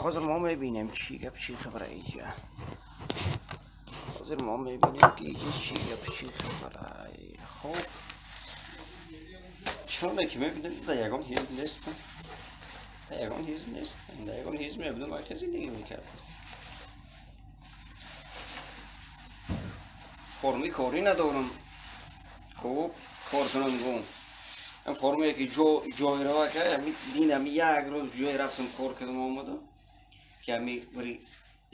Ҳозир мо мебинем чӣ гап, чӣ хабара иҷа. Ҳозир мо мебинем, ки иҷа чӣ гап, чӣ хабара. Хоб, чуноне ки мебинем, да ягон ҳизб нестам, да ягон ҳизб нестам, да ягон ҳизб мебудам, ай зиндагӣ мекардам. Форми корӣ надорам. Хуб, кор кунам гум. Форме ки ҷой рава ка, ҳами дин, ҳами як рӯз ҷой рафтам, кор кардам, омадам, ки ҳами бари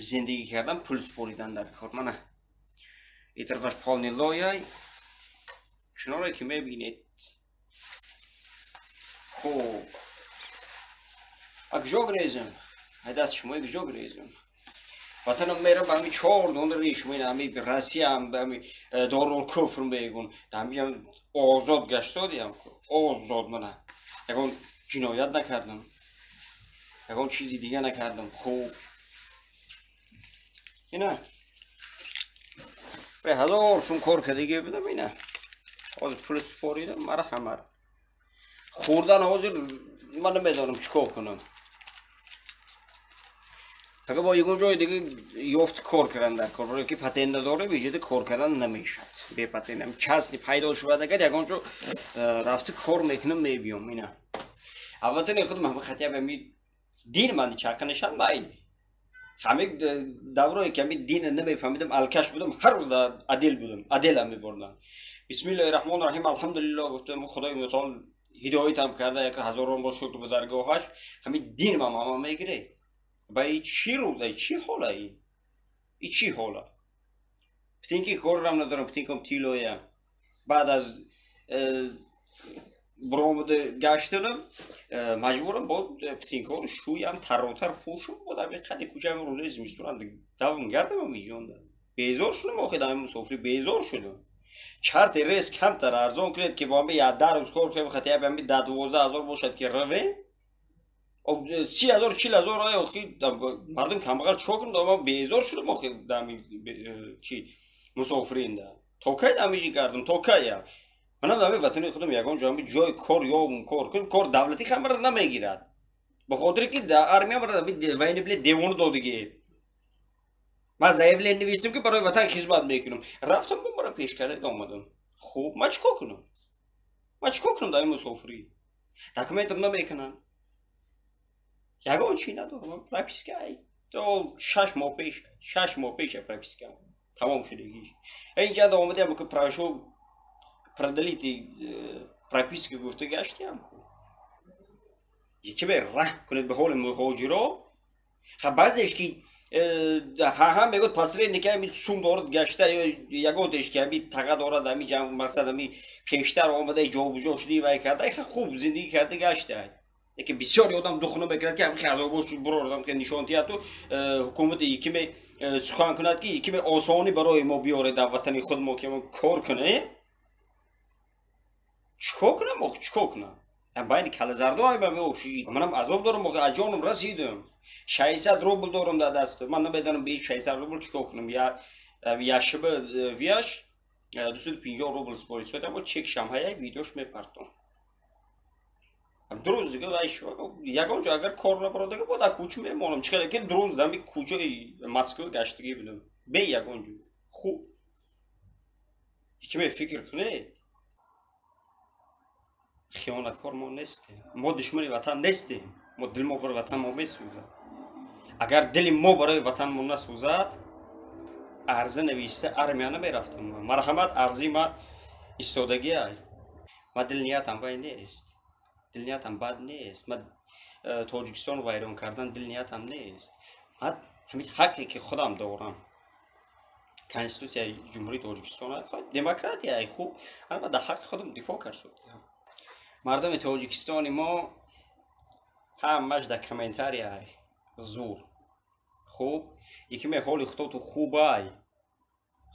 зиндагӣ кардан пул супоридан дар кор. Мана и тарафаш полный лояй, чуноне ки мебинед. Хуб, а куҷо гирезем? Ай даст шумо, куҷо гирезем? Ватанам мерам, ба ҳами чор дона риш, ҳами Россиям, ба ҳами Дорулкуфр мегун, ҳамиам озод гаштодиам, озод. Мана ягон ҷиноят накардам, ягон чизи дига накардам. Хуб, ина бре 1000 сум кор кардагӣ будам, ина ҳозир пул супоридам. Марҳамат, хӯрдан ҳозир ман намедонам чӣ кор кунам. Фақат бо ягон ҷои дига ёфт кор кардан дар кор, барое ки патент надорем, иҷода кор кардан намешавад бе патент. Частный пайдо шавад, агар ягон ҷо рафта кор мекунам, мебиём. Ина албатта не худам ҳама хатя ами дин ман чақа нишан майли. Ҳами даврое ки ами дин намефаҳмидам, алкаш будам, ҳар рӯз адел будам, аделам мебурдам. Бисмиллоҳи раҳмони раҳим, алҳамдулиллоҳ гуфтам, Худои мутаол ҳидоятам карда, як ҳазорон бор шукр ба даргоҳаш. Ҳами дин ман ҳама мегиред. Ба и чӣ рӯза, чӣ ҳола, и чӣ ҳола? Птинки корам надорам, птинкам тилоя. Баъд аз буромада гаштанам, маҷбурам бо птинкҳоро шӯям, таротар пӯшам, бо дар қади кӯчаам рӯзаи зимистонам давм гардам иҷонда. Безор шудам охи дар мусофирӣ, безор шудам. Чарти рейс камтар арзон кунед, ки бо ҳами 10 рӯз кор кунем, хатия ҳами 10-12 ҳазор бошад, ки равем. 30 ҳазор, 40 ҳазор, охи мардум камбағал чикор кунад? Ман безор шудам охи дами чи мусофиринда. То кай дамиҷи гардам, то кая? Манам дами ватани худам ягон ҷо ҷои кор ёбум, кор кунем. Кор давлатӣ хамара намегирад, ба хотире ки дар армия мара военный билет девона додагӣ. Ман заявление навистам, ки барои ватан хизмат мекунам. Рафтам, бо мара пеш карда омадам. Хуб, ман чикор кунам? Ман чикор кунам дар мусофирӣ? Документам намекунам, ягон чӣ надорам. Прописка то 6 моҳ пеш, 6 моҳ пеша прописка тамом шудагиш. Инҷа омадаям, ки прошу продлить прописка гуфта гаштиам. Ки раҳм кунед ба ҳоли муҳоҷиро. Ха, баъзеш ки ҳам мегӯяд, посредник ами сум дорад, гашта, ягонтеш ки ами таға дорад, ами мақсад ами пештар омада, ҷобуҷо шуди, вай карда, ха, хуб зиндагӣ карда гашта. Яке бисёри одам духуна мекунад, ки ами азобош бурордам, ки нишон тиҳаду ҳукумати якиме сухан кунад, ки якиме осонӣ барои мо биёред дар ватани худ мо, ки кор кунем. Чикор кунам ох, чикор кунам? Байни калазардо манам азоб дорам охи, аз ҷонам расидам. 600 рубл дорам дар даст, ман намедонам би 600 рубл чикор кунам. Яшиба вияш 250 рубл супорид шуд, аммо чекшам ҳая, видеош мепартом. Ду рӯз дига ягон ҷо агар кор набародага, бо дар кӯча мемонам. Чӣ ки 2 рӯз дами кӯчаи Москва гаштагӣ будам бе ягон ҷо. Хуб, якиме фикр кунед, хиёнаткор мо нестем, мо душмани ватан нестем. Мо дили мо барои ватан мо месӯзад. Агар дили мо барои ватан мо насӯзад, арза нависта армия намерафтам. Марҳамат, арзи ма истодагиай. Ма дилниятам вай нест, дилниятам бад нест. Ма Тоҷикистон вайрон кардан дилниятам нест. Ма ҳамин ҳаққе ки худам дорам, Конститутсияи Ҷумҳурии Тоҷикистон, демократия, хуб, ама дар ҳаққи худам дифоъ кард. Мардуми Тоҷикистони мо ҳамаш дар комментария зур. Хуб, якиме ҳоли худоту хубай,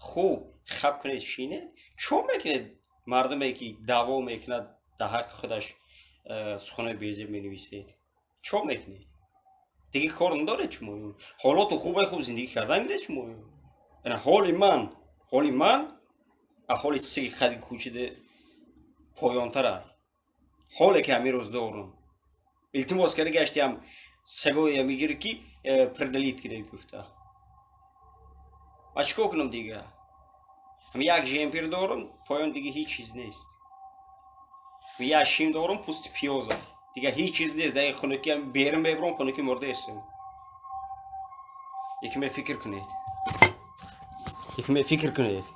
хуб хаб кунед, шинед, чо мекунед? Мардуме ки даъво мекунад дар ҳаққи худаш, суханои безеб менависед, чо мекунед? Дига кор надоред шумо? Ҳолоту хубай, хуб зиндагӣ кардан гиред шумо. Ҳоли ман, ҳоли ман ҳоли сиги қади кӯчида поёнтара. Ҳоле ки ҳамин рӯз дорум, илтимос карда гаштиам. Сагои ҳамиҷире ки продлить кунед гуфта. Ма чӣ кор кунам дига? Як жемпир дорам, поён дига ҳеҷ чиз нест. Як шим дорам, пусти пиёза. Дига ҳеҷ чиз нест. Дар хунукӣ берун мебурам, хунукӣ мурдаестам. Якме фикр кунед. Якме фикр кунед.